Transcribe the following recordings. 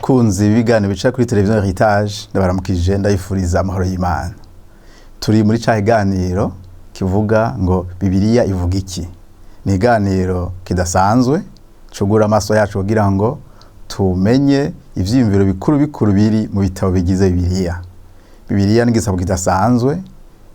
Bakunzi b'ibiganiro bica kuri televiziyo Heritage, ndabaramukije, ndabifuriza amahoro y'Imana. Turi muri ca kiganiro kivuga ngo "Bibiliya ivuga iki?" Ni ikiganiro kidasanzwe cugura amaso yacu kugira ngo tumenye ivyiyumviro bikuru bikuru biri mu bitabo bigize Bibiliya. Bibiliya ni igisabo kidasanzwe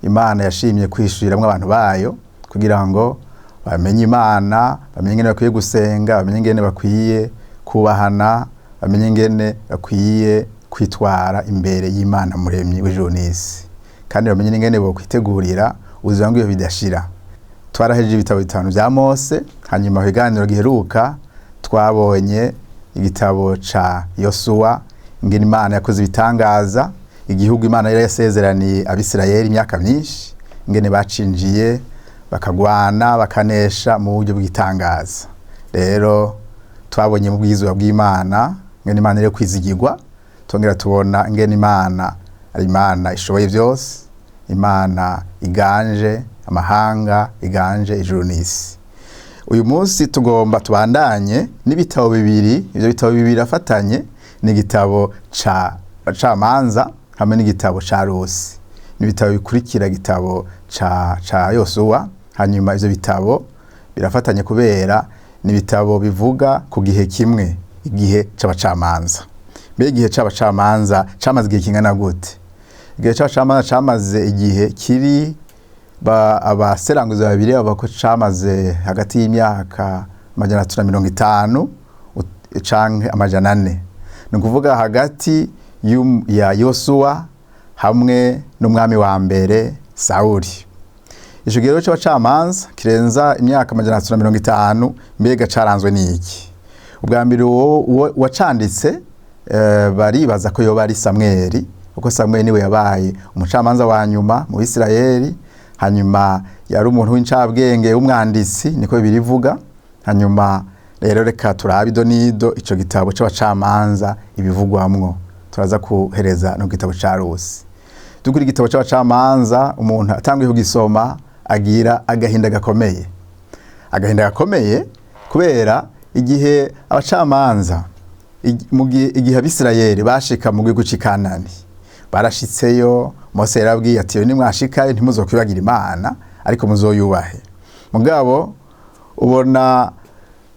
Imana yashimye kwishyuriramwo abantu bayo kugira ngo bamenye Imana, bamenye ingene bakwiye gusenga, bamenye ingene bakwiye kubahana, bamenye ingene bakwiye kwitwara imbere y'Imana Muremyi w'ijuru n'isi, kandi bamenye n'ingene bokwitegurira ubuzima bw'ibihe bidashira. Twarahejeje ibitabo bitanu vya Mose, hanyuma mu kiganiro giheruka twabonye igitabo ca Yosuwa, ingene Imana yakoze ibitangaza, igihugu Imana yari yasezeraniye Abisirayeli imyaka myinshi, ingene bacinjiye, bakagwana, bakanesha mu buryo bw'itangaza. Rero twabonye mu bwiza bw'Imana ingene Imana iri kwizigirwa, twongera tubona ingene Imana ari Imana ishoboye byose, Imana iganje amahanga, iganje ijuru n'isi. Uyu munsi tugomba tubandanye n'ibitabo bibiri. Ivyo bitabo bibiri afatanye ni igitabo ca Bacamanza hamwe n'igitabo ca Rusi. Ni ibitabo bikurikira igitabo ca Yosuwa. Hanyuma ivyo bitabo birafatanye kubera ni ibitabo bivuga ku gihe kimwe, igihe c'abacamanza. Mbere, igihe c'abacamanza camaze igihe kingana gute? Igihe c'abacamanza camaze igihe kiri abaseranguzi babiri bavuga ko camaze hagati y'imyaka 350 canke 400, ni ukuvuga hagati ya Yosuwa hamwe n'umwami wa mbere Sawuli. Ico gihe rero c'abacamanza kirenza imyaka 350, mbega caranzwe n'iki? Ubwa mbere, uwo wacanditse baribaza ko yoba ari Samweli, kuko Samweli niwe yabaye umucamanza wa nyuma mu Bisirayeli. Hanyuma yari umuntu w'incabwenge, w'umwanditsi, niko birivuga. Hanyuma rero reka turabe ido n'ido ico gitabo c'abacamanza ibivugwamwo, turaza kuhereza no gitabo ca Rusi. Dukuri igitabo c'abacamanza, umuntu atanguye kugisoma agira agahinda gakomeye, agahinda gakomeye kubera igihe abacamanza mu gihe igihe Abisirayeli bashika mu gihugu c'i Kanani, barashitseyo. Mose yarabwiye ati: "Nimwashikayo ntimuzokwibagira Imana, ariko muzoyubahe." Mugabo ubona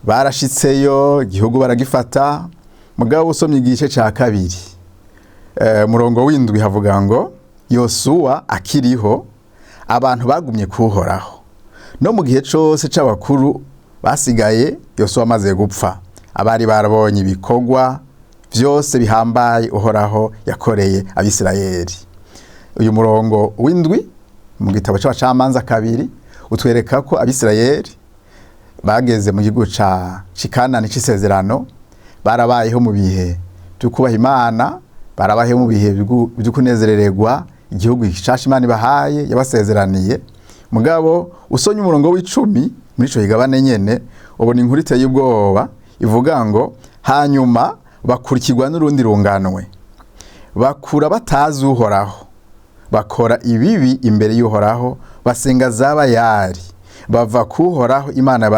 barashitseyo, igihugu baragifata. Mugabo usomye igice ca kabiri, murongo w'indwi, havuga ngo: "Yosuwa akiriho, abantu bagumye kuhoraho no mu gihe cose c'abakuru basigaye Yosuwa amaze gupfa, abari barabonye ibikorwa vyose bihambaye Uhoraho yakoreye Abisirayeli." Uyu murongo w'indwi mu gitabo c'Abacamanza kabiri utwereka ko Abisirayeli bageze mu gihugu ca Cikanani c'isezerano, barabayeho mu bihe byo kubaha Imana, barabayeho mu bihe byo kunezerererwa igihugu gishasha Imana ibahaye yabasezeraniye. Mugabo usonye umurongo w'icumi muri ico kigabane nyene, ubona inkuru iteye ubwoba ivuga ngo: "Hanyuma bakurikirwa n'urundi runganwe bakura batazi Uhoraho, bakora ibibi imbere y'Uhoraho, basenga za Bayali, bava kuhoraho Imana ya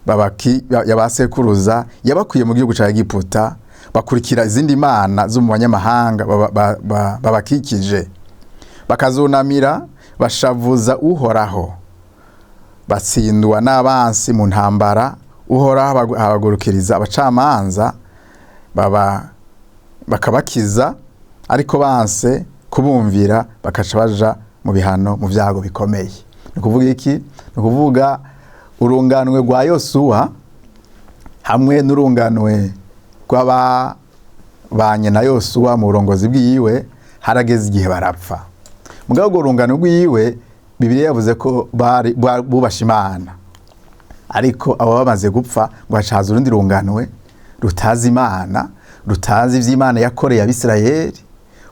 babaki ya basekuruza yabakuye mu gihugu ca Egiputa, bakurikira izindi mana zo mu banyamahanga babakikije, bakazunamira, bashavuza Uhoraho, batsindwa n'abansi mu ntambara. Uhoraho abagurukiriza abacamanza baba bakabakiza, ariko banse kubumvira, bakaca baja mu bihano, mu vyago bikomeye." Ni ukuvuga iki? Ni ukuvuga urunganwe rwa Yosuwa hamwe n'urunganwe rw'ababanye na Yosuwa mu burongozi bwiwe, harageze igihe barapfa. Mugabo urwo rungano rwiwe, Bibiliya yavuze ko bari bubasha Imana, ariko abo bamaze gupfa ngo hacaza urundi runganwe rutazi Imana, rutazi ivy'Imana yakoreye Abisirayeli.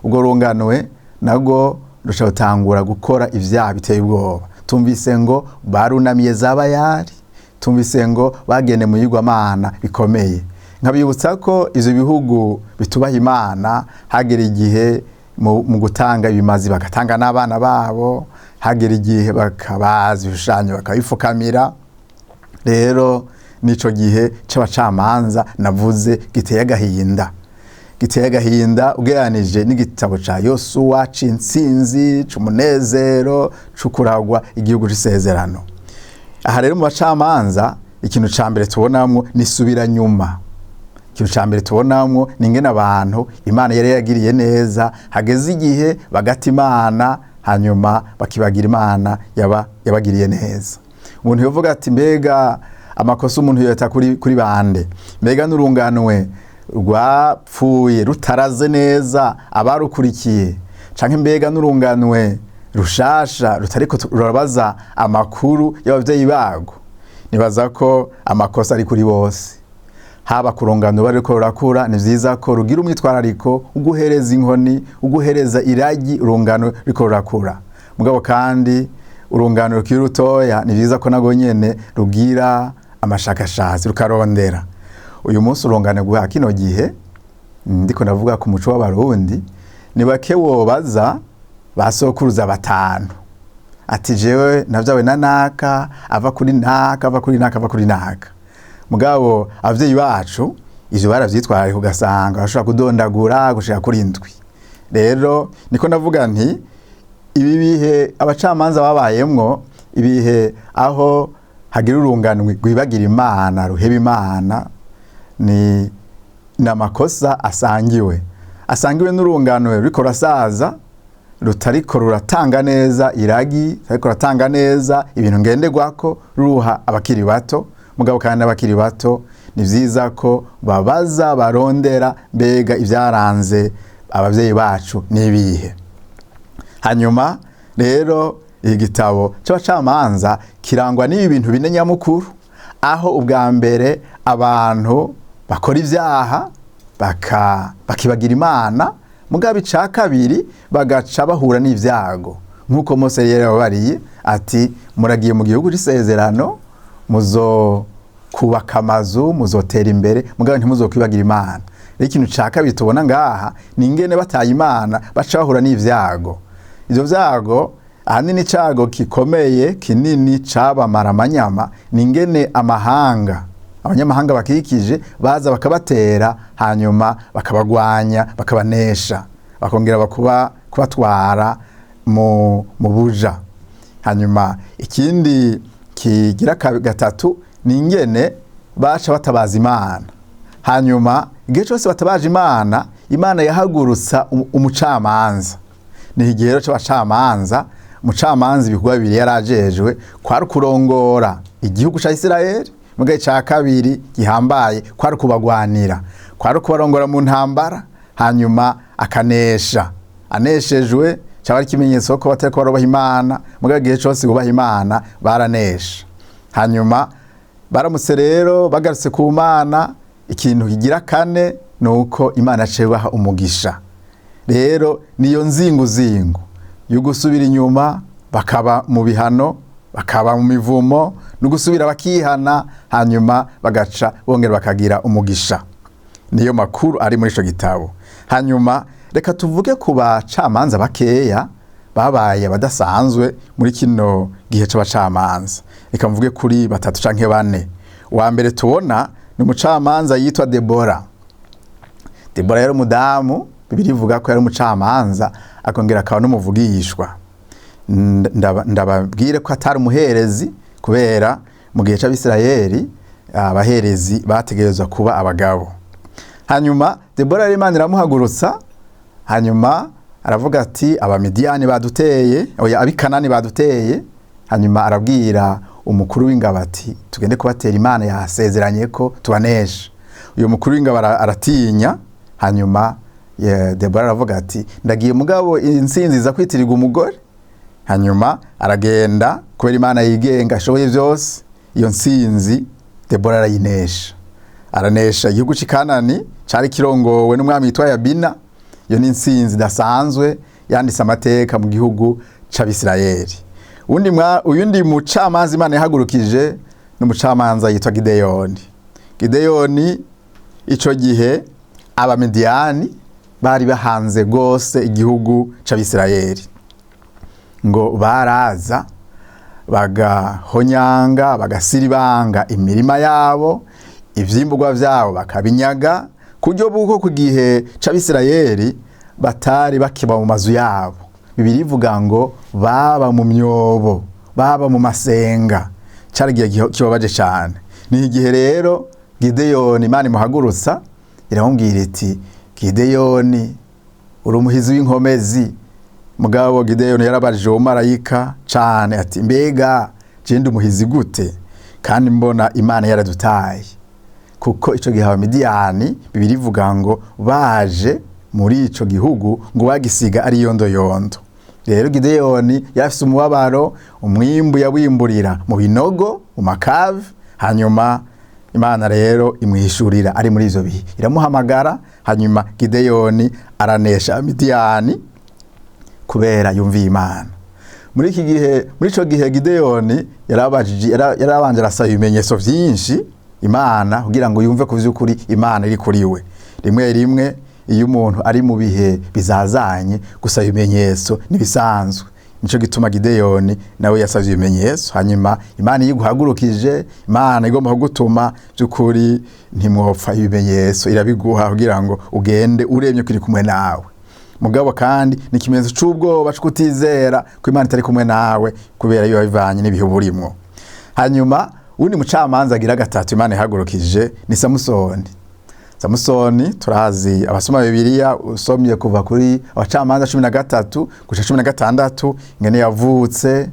Urwo runganwe narwo ruca rutangura gukora ivyaha biteye ubwoba. Tumvise ngo barunamiye za Bayali, tumvise ngo bagende mu yigwamana bikomeye. Nkabibutsa ko ivyo bihugu bitubaha Imana hagera igihe mu gutanga ibimazi bagatanga n'abana babo, hagera igihe bakabaza ibishushanyo bakabifukamira. Rero Nico gihe c'abacamanza navuze giteye agahinda, giteye agahinda ugereranije n'igitabo ca Yosuwa c'intsinzi, c'umunezero, c'ukuragwa igihugu c'isezerano. Aha rero mu bacamanza, ikintu ca mbere tubonamwo ni subiranyuma. Ikintu ca mbere tubonamwo ni ingene abantu Imana yari yagiriye neza, hageze igihe bagata Imana, hanyuma bakibagira Imana yabagiriye neza. Umuntu yovuga ati: "Mbega amakosa umuntu yoyata kuri bande? Mbega n'urunganwe rwapfuye rutaraze neza abarukurikiye, canke mbega n'urunganwe rushasha rutariko rurabaza amakuru y'abavyeyi bago?" Nibaza ko amakosa ari kuri bose. Haba ku rungano bariko rurakura, ni vyiza ko rugira umwitwarariko uguhereza inkoni, uguhereza iragi urungano ruriko rurakura. Mugabo kandi urungano rukiri rutoya, ni vyiza ko nago nyene rugira amashakashatsi, rukarondera. Uyu munsi urungano rwa kino gihe, ndiko ndavuga ku muco w'Abarundi, ni bake wobaza basokuruza batanu, ati: "Jewe navyawe na naka, ava kuri naka, ava kuri naka, ava kuri naka." Mugabo abavyeyi bacu ivyo baravyitwararika, ugasanga bashobora kudondagura gushika kuri 7. Rero niko ndavuga nti ibi bihe abacamanza babayemwo, ibihe aho hagira urungano rwibagira Imana, ruheba Imana, ni amakosa asangiwe n'urungano ruriko rurasaza, rutariko ruratanga neza iragi, rutariko ruratanga neza ibintu ngenderwako ruha abakiri bato. Mugabo kandi abakiri bato ni vyiza ko babaza, barondera: mbega ivyaranze abavyeyi bacu n'ibihe? Hanyuma rero igitabo c'abacamanza kirangwa n'ibi bintu bine nyamukuru, aho ubwa mbere abantu bakora ivyaha, bakibagira Imana, mugabo ica kabiri bagaca bahura n'ivyago, nk'uko Mose yari yababariye ati: "Muragiye mu gihugu c'isezerano, muzo kubaka amazu, muzotera imbere, mugabo ntimuzokwibagira Imana." Rero ikintu ca kabiri tubona ngaha ni ingene bataye Imana baca bahura n'ivyago. Ivyo vyago, ahanini icago gikomeye kinini cabamara amanyama ni ingene amahanga, abanyamahanga bakikije, baza bakabatera, hanyuma bakabagwanya, bakabanesha, bakongera kubatwara mu buja. Hanyuma ikindi kigira gatatu ni ingene baca batabaza Imana. Hanyuma igihe cyose batabaje Imana, Imana yahagurutsa umucamanza. Ni igihe rero c'abacamanza. Umucamanza ibikorwa bibiri yarajejwe: kwari kurongora igihugu ca Isirayeli, mugabo ica kabiri gihambaye kwari kubagwanira, kwari kubarongora mu ntambara, hanyuma akanesha. Aneshejwe cyaba ari ikimenyetso ko batariko barubaha Imana, mugabo igihe cose bubaha Imana baranesha. Hanyuma baramutse rero bagarutse ku Mana, ikintu kigira kane ni uko Imana yaciye ibaha umugisha. Rero niyo nzinguzingu yo gusubira inyuma, bakaba mu bihano, bakaba mu mivumo, no gusubira bakihana, hanyuma bagaca bongera bakagira umugisha. Niyo makuru ari muri ico gitabo. Hanyuma reka tuvuge ku bacamanza bakeya babaye abadasanzwe muri kino gihe c'abacamanza. Reka mvuge kuri batatu canke bane. Uwa mbere tubona ni umucamanza yitwa Debora. Debora yari umudamu, Bibiliya ivuga ko yari umucamanza akongera akaba n'umuvugishwa. Ndababwire ko atari umuherezi, kubera mu gihe c'Abisirayeli abaherezi bategerezwa kuba abagabo. Hanyuma Debora rero Imana iramuhagurutsa, hanyuma aravuga ati: "Abamidiyani baduteye, oya, Abikanani baduteye." Hanyuma arabwira umukuru w'ingabo ati: "Tugende kubatera, Imana yasezeranye ko tubanesha." Uyu mukuru w'ingabo aratinya. Hanyuma Debora aravuga ati: "Ndagiye, mugabo intsinzi iza kwitirirwa umugore." Hanyuma aragenda, kubera Imana yigenga ashoboye byose, iyo ntsinzi Debora arayinesha, aranesha igihugu c'i Kanani cari kirongowe n'umwami witwa Yabina. Iyo ni intsinzi idasanzwe yanditse amateka mu gihugu c'Abisirayeli. Uyundi mucamanza Imana yahagurukije ni umucamanza yitwa Gideyoni. Gideyoni, ico gihe Abamidiyani bari bahanze gose igihugu c'Abisirayeli, ngo baraza. Bagahonyanga, bagasiribanga imirima yabo, ivyimburwa vyabo bakabinyaga, kuryo bw'uko ku gihe c'Abisirayeli batari bakiba mu mazu yabo. Bibiliya ivuga ngo baba mu myobo, baba mu masenga. Cari igihe kibabaje cane. Ni igihe rero Gideyoni Imana imuhagurutsa, iramubwira iti: "Gideyoni, uri umuhizi w'inkomezi." Mugabo Gideyoni yarabajije uwo marayika cane ati: "Mbega je ndi umuhizi gute kandi mbona Imana yaradutaye?" Kuko ico gihe Abamidiyani, Bibiliya ivuga ngo baje muri ico gihugu ngo bagisiga ari yondoyondo. Rero Gideyoni yarafise umubabaro, umwimbu yawimburira mu binogo, mu makave. Hanyuma Imana rero imwishurira ari muri ivyo bihe, iramuhamagara. Hanyuma Gideyoni aranesha Abamidiyani kubera yumviye Imana. Muri iki gihe, muri ico gihe, Gideyoni yarabajije, yarabanje arasaba ibimenyetso vyinshi Imana kugira ngo yumve ku vy'ukuri Imana iri kuri we. Rimwe rimwe iyo umuntu ari mu bihe bizazanye, gusaba ibimenyetso ntibisanzwe. Nico gituma Gideyoni nawe yasavye ibimenyetso. Hanyuma Imana iyo iguhagurukije, Imana igomba kugutuma, by'ukuri ntimwopfa ibimenyetso, irabiguha kugira ngo ugende uremye ko iri kumwe nawe. Mugabo kandi ni ikimenyetso c'ubwoba, co kutizera ko Imana itari kumwe nawe, kubera iyo bivanye n'ibihe uburimwo. Hanyuma uwundi mucamanza agira gatatu Imana ihagurukije ni Samusoni. Samusoni turazi, abasoma Bibiliya, usomye kuva kuri Abacamanza 13 gushika 16, ingene yavutse,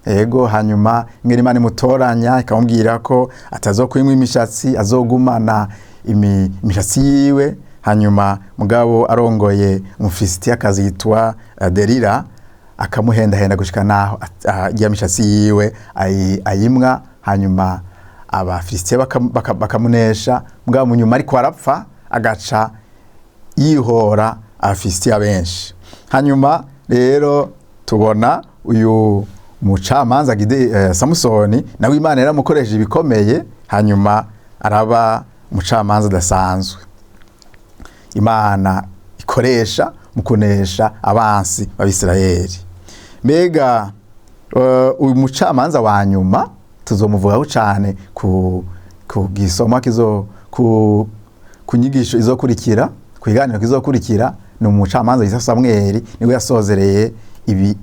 ego, hanyuma ingene Imana imutoranya, ikamubwira ko atazokwimwa imishatsi, azogumana imishatsi yiwe. Hanyuma mugabo arongoye Umufilisitiyakazi yitwa Delila, akamuhendahenda gushika naho ya mishatsi yiwe ayimwa. Hanyuma Abafilisitiya bakamunesha. Mugabo mu nyuma ariko arapfa, agaca yihora Abafilisitiya benshi. Hanyuma rero tubona uyu mucamanza Samusoni, nawe Imana yaramukoresheje ibikomeye, hanyuma araba umucamanza adasanzwe Imana ikoresha mu kunesha abansi b'Abisirayeli. Mbega uyu mucamanza wa nyuma tuzomuvugaho cane ku gisoma kizo ku nyigisho izokurikira, ku kiganiro kizokurikira. Ni umucamanza yitwa Samweli, niwe yasozereye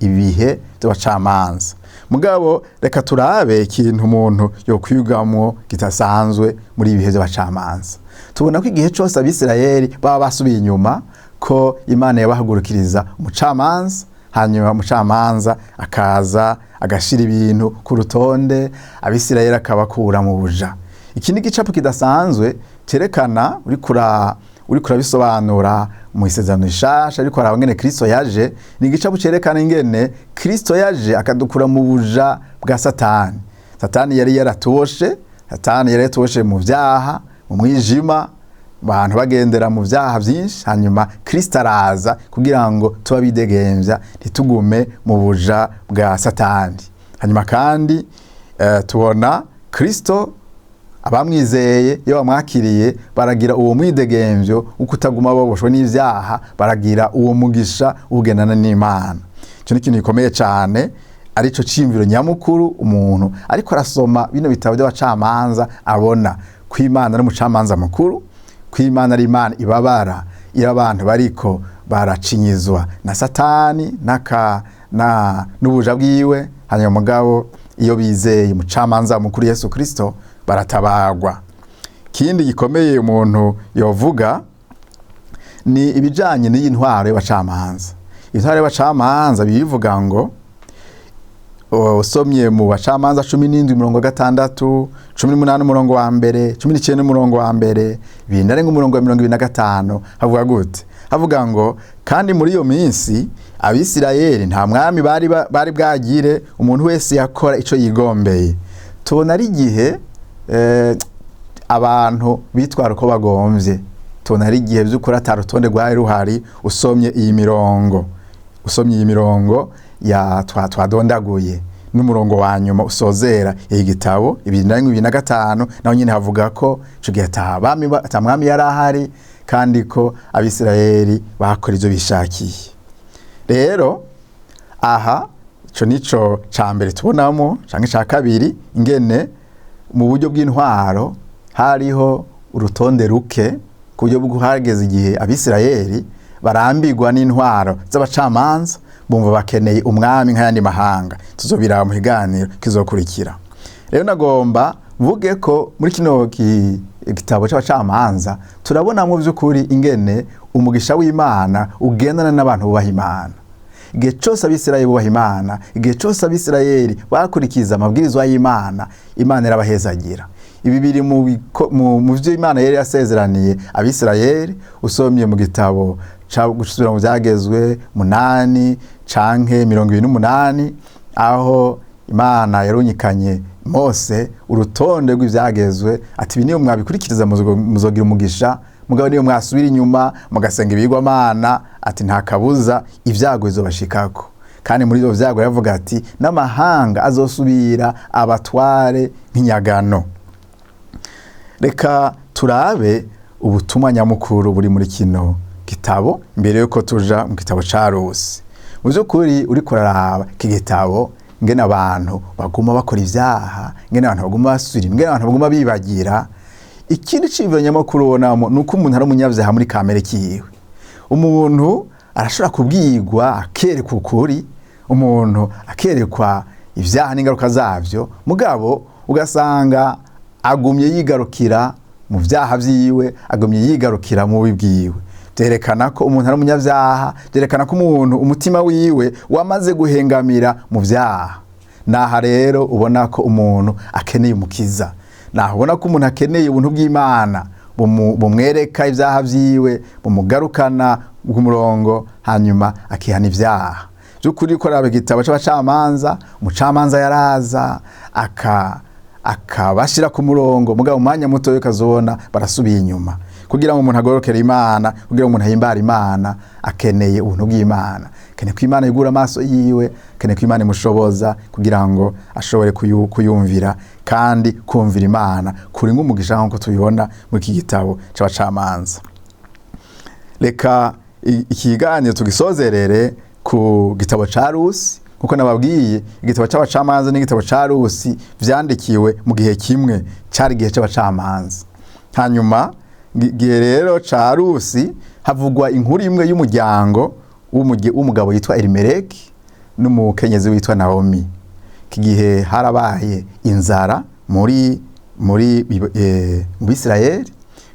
ibihe by'abacamanza. Mugabo reka turabe ikintu umuntu yokwigamwo kidasanzwe muri ibi bihe by'abacamanza. Tubona ko igihe cose Abisirayeli baba basubiye inyuma, ko Imana yabahagurukiriza umucamanza. Hanyuma umucamanza akaza agashira ibintu ku rutonde, Abisirayeli akabakura mu buja. Iki ni igicapo kidasanzwe cerekana, uriko urabisobanura mu Isezerano Rishasha, ariko araba ngene Kristo yaje. Ni igicapo cerekana ingene Kristo yaje akadukura mu buja bwa Satani. Satani yari yaratuboshe, Satani yari yaratuboshe mu vyaha, mu mwijima, abantu bagendera mu vyaha vyinshi. Hanyuma Kristo araza kugira ngo tuba bidegemvya, ntitugume mu buja bwa Satani. Hanyuma kandi tubona Kristo, abamwizeye iyo bamwakiriye baragira uwo mwidegemvyo wo kutaguma baboshwe n'ivyaha, baragira uwo mugisha ugendana n'Imana. Ico ni ikintu gikomeye cane, arico ciyumviro nyamukuru umuntu ariko arasoma bino bitabo by'abacamanza abona ko Imana ari umucamanza mukuru, ko Imana ari Imana ibabara iyo abantu bariko baracinyizwa na Satani naka na n'ubuja bwiwe. Hanyuma mugabo iyo bizeye umucamanza mukuru Yesu Kristo, baratabagwa. Kindi gikomeye umuntu yovuga ni ibijanye n'iyi ntwaro y'abacamanza. Intwaro y'abacamanza, bivuga ngo usomye mu Bacamanza 17 umurongo wa 6, 18 umurongo wa 1, 19 umurongo wa 1, 21 umurongo wa 25, havuga gute? Havuga ngo: "Kandi muri iyo minsi Abisirayeli nta mwami bari bwagire, umuntu wese yakora ico yigombeye." Tubona ari igihe abantu bitwara uko bagomvye. Tubona ari igihe by'ukuri ata rutonde rwari ruhari. Usomye iyi mirongo ya twadondaguye n'umurongo wa nyuma usozera iyi gitabo, 21, 25, naho nyine havuga ko ico gihe ata mwami yari ahari, kandi ko Abisirayeli bakora ivyo bishakiye. Rero aha Ico nico ca mbere tubonamo, canke ca kabiri, ingene mu buryo bw'intwaro hariho urutonde ruke, ku buryo bwo hageze igihe Abisirayeli barambirwa n'intwaro z'abacamanza, bumva bakeneye umwami nk'ayandi mahanga. Tuzobiraba mu kiganiro kizokurikira. Rero nagomba mvuge ko muri kino gitabo c'abacamanza turabona mu by'ukuri ingene umugisha w'Imana ugendana n'abantu bubaha Imana. Igihe cose Abisirayeli bubaha Imana, igihe cose Abisirayeli bakurikiza amabwirizwa y'Imana, Imana irabahezagira. Ibi biri mu vyo Imana yari yasezeraniye Abisirayeli. Usomye mu gitabo ca gusubira mu Vyagezwe 8 canke 28, aho Imana yarunyikanye Mose urutonde rw'ivyagezwe, ati ibi niyo mwabikurikiriza muzogira umugisha, mugabo niyo mwasubira inyuma mugasenga ibigwamana, ati nta kabuza ibyago bizobashikako. Kandi muri ivyo vyago yavuga ati n'amahanga azosubira abatware nk'inyagano. Reka turabe ubutumwa nyamukuru buri muri kino gitabo mbere yuko tuja mu gitabo ca Rusi. Mu vy'ukuri uriko uraraba iki gitabo, ngene abantu baguma bakora ivyaha, ngene abantu baguma basubira, ngene abantu baguma bibagira. Ikindi ciyumviro nyamukuru ubonamo ni uko umuntu ari umunyavyaha muri kamere kiwe. Umuntu arashobora kubwirwa akerekwa ukuri, umuntu akerekwa ivyaha n'ingaruka zavyo, mugabo ugasanga agumye yigarukira mu vyaha vyiwe, agumye yigarukira mu bubi bwiwe. Vyerekana ko umuntu ari umunyavyaha, vyerekana ko umuntu umutima wiwe wamaze guhengamira mu vyaha. Naha rero ubona ko umuntu akeneye umukiza, naho ubona ko umuntu akeneye ubuntu bw'Imana bumwereka ivyaha vyiwe, bumugarukana ku murongo, hanyuma akihana ivyaha. By'ukuri ko raba igitabo c'abacamanza, umucamanza yaraza akabashira ku murongo, mugabo umwanya muto ukazobona barasubiye inyuma. Kugira ngo umuntu agorokere Imana, kugira ngo umuntu ahimbare Imana, akeneye ubuntu bw'Imana, akeneye ko Imana yugura amaso yiwe, akeneye ko Imana imushoboza kugira ngo ashobore kuyumvira. Kandi kumvira Imana kuri nk'umugisha nk'uko tubibona muri iki gitabo c'abacamanza. Reka ikiganiro tugisozerere ku gitabo ca Rusi. Nkuko nababwiye, igitabo c'abacamanza n'igitabo ca Rusi vyandikiwe mu gihe kimwe, cari igihe c'abacamanza. Hanyuma igihe rero ca Rusi havugwa inkuru imwe y'umuryango w'umugabo yitwa Elimeleki n'umukenyezi witwa Naomi. Iki gihe harabaye inzara muri mu Bisirayeli,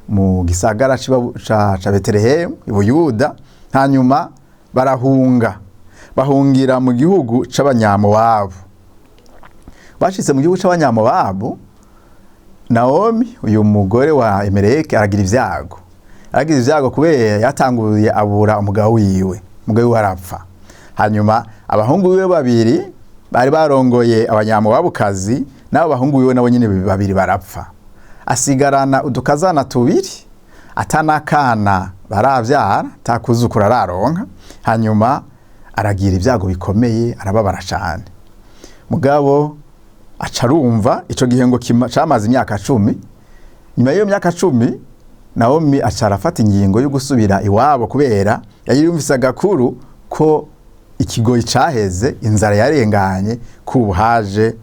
mu gisagara ca Betelehemu i Buyuda. Hanyuma barahunga, bahungira mu gihugu c'Abanyamowabu. Bashitse mu gihugu c'Abanyamowabu, Naomi uyu mugore wa Elimeleki aragira ivyago. Aragira ivyago kubera yatanguye abura umugabo wiwe, umugabo wiwe arapfa. Hanyuma abahungu biwe babiri bari barongoye Abanyamowabukazi, nabo bahungu biwe nabo nyene babiri barapfa. Asigarana udukazana tubiri, atanakana baravyara, takuzukura araronka. Hanyuma aragira ibyago bikomeye, arababara cane. Mugabo acarumva ico gihe ngo camaze imyaka 10. Nyuma y'iyo myaka 10 Naomi acarafata ingingo yo gusubira iwabo, kubera yari yumvise agakuru ko ikigoyi caheze, inzara yarenganye, ko haje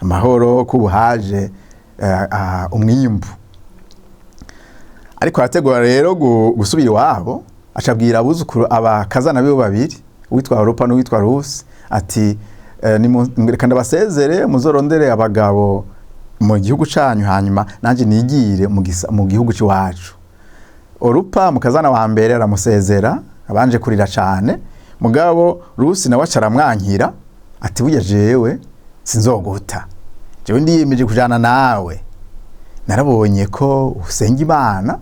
amahoro, ko haje umwimbu. Ariko arategura rero gusubira iwabo, acabwira abuzukuru abakazana biwe babiri, uwitwa Orupa n'uwitwa Rusi, ati reka ndabasezere, muzorondere abagabo mu gihugu canyu, hanyuma nanje nigire mu gihugu c'iwacu. Orupa mukazana wa mbere aramusezera, abanje kurira cane, mugabo Rusi nawe acaramwankira, ati burya jewe sinzoguta, jewe ndiyemeje kujana nawe, narabonye ko usenga Imana,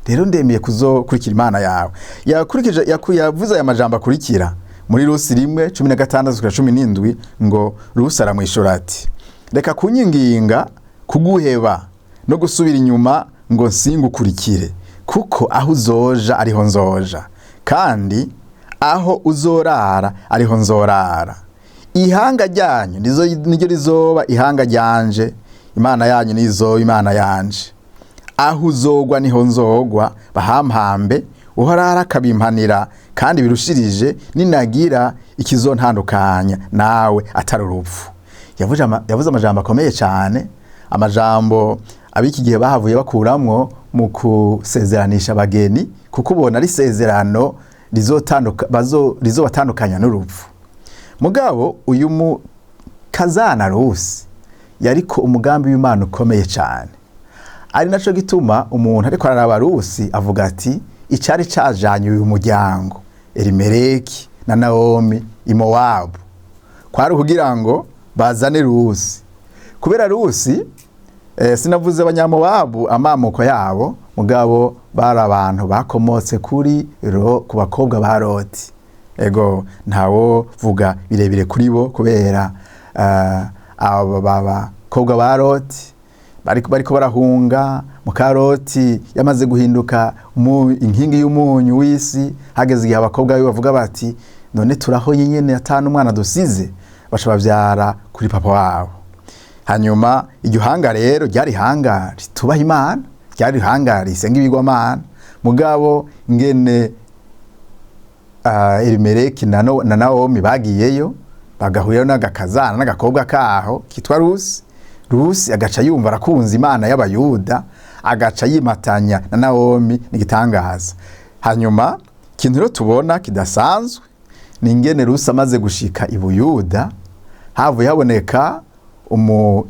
rero ndemeye kuzokurikira Imana yawe. Yakurikije yavuze aya majambo akurikira muri Rusi 1:16-17, ngo Rusi aramwishura ati reka kunyinginga kuguheba no gusubira inyuma ngo nsingukurikire, kuko aho uzoja ariho nzoja, kandi aho uzorara ariho nzorara. Ihanga ryanyu niryo rizoba ihanga ryanje, Imana yanyu nizoba Imana yanje. Aho uzogwa niho nzogwa, bahampambe, Uhoraho akabimpanira kandi birushirije, ninagira ikizontandukanya nawe atari urupfu. Yavuze amajambo akomeye cyane, amajambo ab'iki gihe bahavuye bakuramwo mu kusezeranisha abageni, kuko ubona ari isezerano rizobatandukanya n'urupfu. Mugabo uyu mukazana Rusi yariko umugambi w'Imana ukomeye cyane, ari naco gituma umuntu ariko araraba Rusi avuga ati icari cajanye uyu muryango Elimeleki na Naomi i Mowabu kwari kugira ngo bazane Rusi. Kubera Rusi, sinavuze abanyamowabu amamuko yabo, mugabo bari abantu bakomotse kuri ku bakobwa ba Loti. Ego, ntawo vuga birebire kuri bo, kubera abo bakobwa ba Loti bariko barahunga. Mukaroti yamaze guhinduka inkingi y'umunyu w'isi, hageze igihe abakobwa be bavuga bati none turaho nyene atanu umwana dusize, baca bavyara kuri papa wabo. Hanyuma iryo hanga rero ryari hanga ritubaha Imana, ryari hanga risenga ibigwamana. Mugabo ngene Elimeleki na Naomi bagiyeyo bagahurirayo n'agakazana n'agakobwa kaho kitwa Rusi. Rusi agaca yumva arakunze Imana y'Abayuda, agaca yimatanya na Naomi n'igitangaza. Hanyuma ikintu rero tubona kidasanzwe ni ingene Rusi amaze gushika i Buyuda havuye haboneka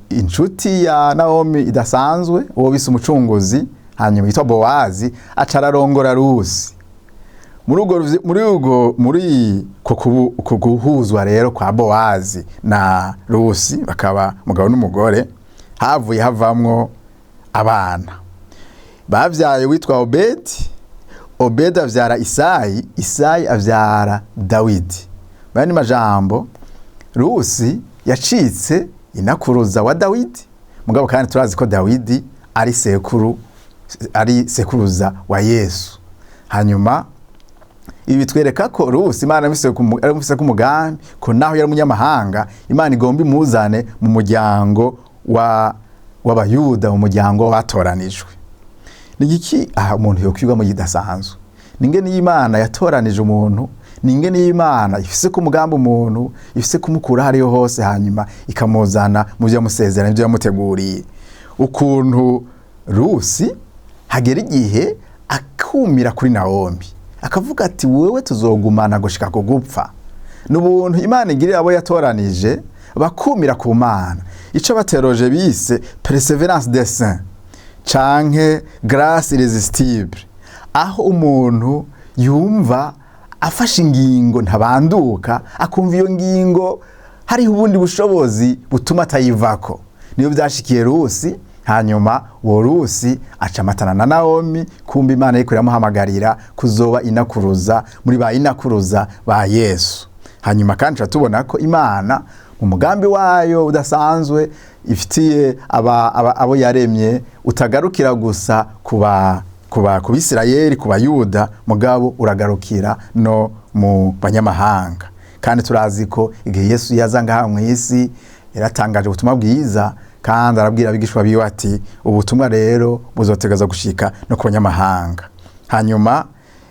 inshuti ya Naomi idasanzwe, uwo bise umucunguzi, hanyuma yitwa Bowazi, aca ararongora Rusi. Muri uko guhuzwa rero kwa Bowazi na Rusi, bakaba umugabo n'umugore, havuye havamwo abana bavyaye witwa Obedi. Obedi avyara Isayi, Isayi avyara Dawidi. Bani majambo, Rusi yacitse inakuruza wa Dawidi. Mugabo kandi turazi ko Dawidi ari sekuru, ari sekuruza wa Yesu. Hanyuma ibi bitwereka ko Rusi Imana yaramufise ku mugambi, ko naho yari umunyamahanga Imana igomba imuzane mu muryango w'Abayuda, mu muryango watoranijwe. Ni igiki aha umuntu yokwigwa mu kidasanzwe? Ni ingene y'Imana yatoranije umuntu, ni ingene y'Imana ifise ku mugambi umuntu, ifise kumukura hariyo hose, hanyuma ikamuzana mu byo yamusezeranye, ibyo yamuteguriye. Ukuntu Rusi hagera igihe akumira kuri Naomi, akavuga ati wewe tuzogumana gushika ku gupfa. N'ubuntu Imana igirira abo yatoranije bakumira ku Mana, ico bateroje bise perseverance des saints canke grâce irrésistible, aho umuntu yumva afashe ingingo ntabanduka, akumva iyo ngingo hariho ubundi bushobozi butuma atayivako. Niyo byashikiye Rusi. Hanyuma uwo Rusi aca amatana na Naomi, kumba Imana iriko iramuhamagarira kuzoba inakuruza muri ba inakuruza ba Yesu. Hanyuma kandi tubona ko Imana mu mugambi wayo udasanzwe ifitiye abo yaremye utagarukira gusa ku Bisirayeli, ku Bayuda, mugabo uragarukira no mu banyamahanga. Kandi turazi ko igihe Yesu yaza ngaha mu isi yaratangaje ubutumwa bwiza, kandi arabwira abigishwa biwe ati ubutumwa rero buzotegeza gushika no ku banyamahanga. Hanyuma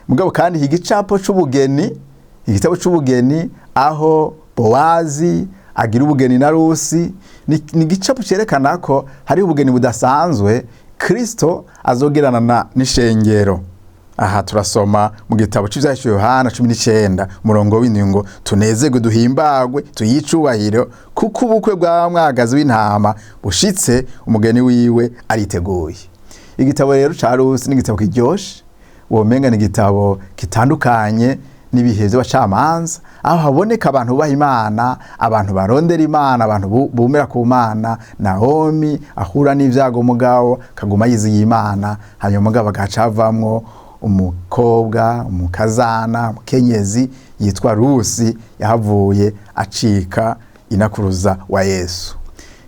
mugabo kandi igicapo c'ubugeni, igitabo c'ubugeni aho Bowazi agira ubugeni na Rusi, ni igicapo cerekana ko hari ubugeni budasanzwe Kristo azogerana n'ishengero. Aha turasoma mu gitabo c'Ivyahishuriwe Yohana 19 umurongo w'indwi ngo tunezerwe duhimbagwe tuyicubahiro, kuko ubukwe bwa mwagazi w'intama bushitse, umugeni wiwe ariteguye. Igitabo rero ca Rusi ni igitabo kiryoshe, womenga ni igitabo kitandukanye n'ibihe by'abacamanza, aho haboneka abantu bubaha Imana, abantu barondera Imana, abantu bumera ku Mana. Naomi ahura n'ivyago, mugabo kaguma yiziye Imana, hanyuma mugabo agaca avamwo umukobwa, umukazana, umukenyezi yitwa Rusi, yahavuye acika inakuruza wa Yesu.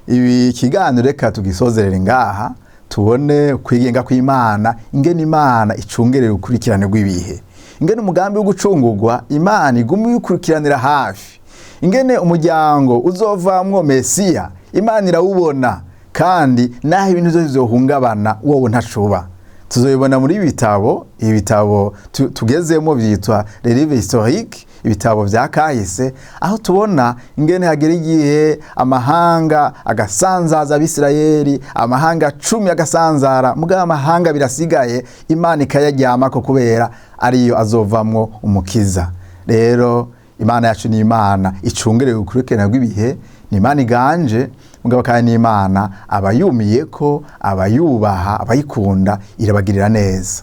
Ibi kiganiro reka tugisozerere ngaha, tubone kwigenga kw'Imana, ingene Imana icungerera ukurikirane rw'ibihe, ingene umugambi wo gucungurwa Imana iguma ikurikiranira hafi, ingene umuryango uzovamwo Mesiya Imana irawubona, kandi naho ibintu byose bizohungabana wowe ntacuba. Tuzobibona muri ibi bitabo. Ibi bitabo tugezemo byitwa les livres historiques, ibitabo vya kahise, aho tubona ingene hagera igihe amahanga agasanzaza Abisirayeli, amahanga 10 agasanzara, mugabo amahanga birasigaye Imana ikayaryamako kubera ariyo azovamwo umukiza. Rero Imana yacu ni Imana icungerewe ukurikirana rw'ibihe, ni Imana iganje, mugabo kandi ni Imana abayumiye ko abayubaha, abayikunda irabagirira neza.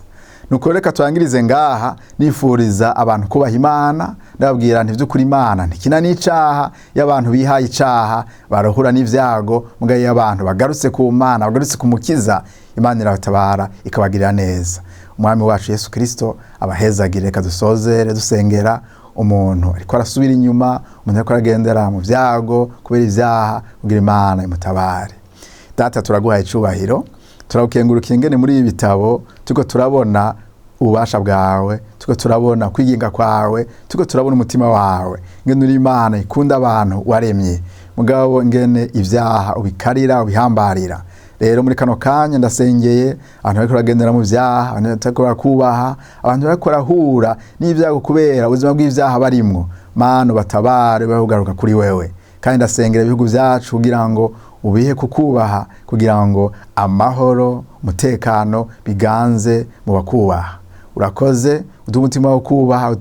Nuko reka turangirize ngaha, nifuriza abantu kubaha Imana. Ndababwira nti vy'ukuri Imana ntikina n'icaha. Iyo abantu bihaye icaha barahura n'ivyago, mugabo iyo abantu bagarutse ku Mana, bagarutse ku Mukiza, Imana irabatabara ikabagirira neza. Umwami wacu Yesu Kristo abahezagire. Reka dusozere dusengera umuntu ariko arasubira inyuma, umuntu ariko aragendera mu vyago kubera ivyaha, kugira Imana imutabare. Data, turaguhaye icubahiro, turagukengurukiye ingene muri ibi bitabo turiko turabona ububasha bwawe, turiko turabona kwigenga kwawe, turiko turabona umutima wawe, ingene uri Imana ikunda abantu waremye, mugabo ingene ivyaha ubikarira, ubihambarira. Rero muri kano kanya ndasengeye abantu bariko baragendera mu vyaha, abantu bariko barakubaha, abantu bariko barahura n'ivyago kubera ubuzima bw'ivyaha barimwo. Mana, batabare bahugaruka kuri wewe. Kandi ndasengera ibihugu vyacu kugira ngo ubihe kukubaha, kugira ngo amahoro, umutekano biganze mu bakubaha. Urakoze, uduhe umutima wo kubaha,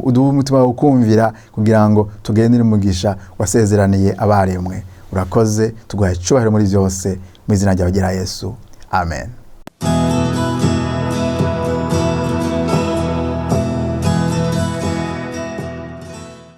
uduhe umutima wo kumvira, kugira ngo tugendere umugisha wasezeraniye abaremwe. Urakoze, tuguhaye icubahiro muri vyose, mu izina ryawe ryera Yesu, amen.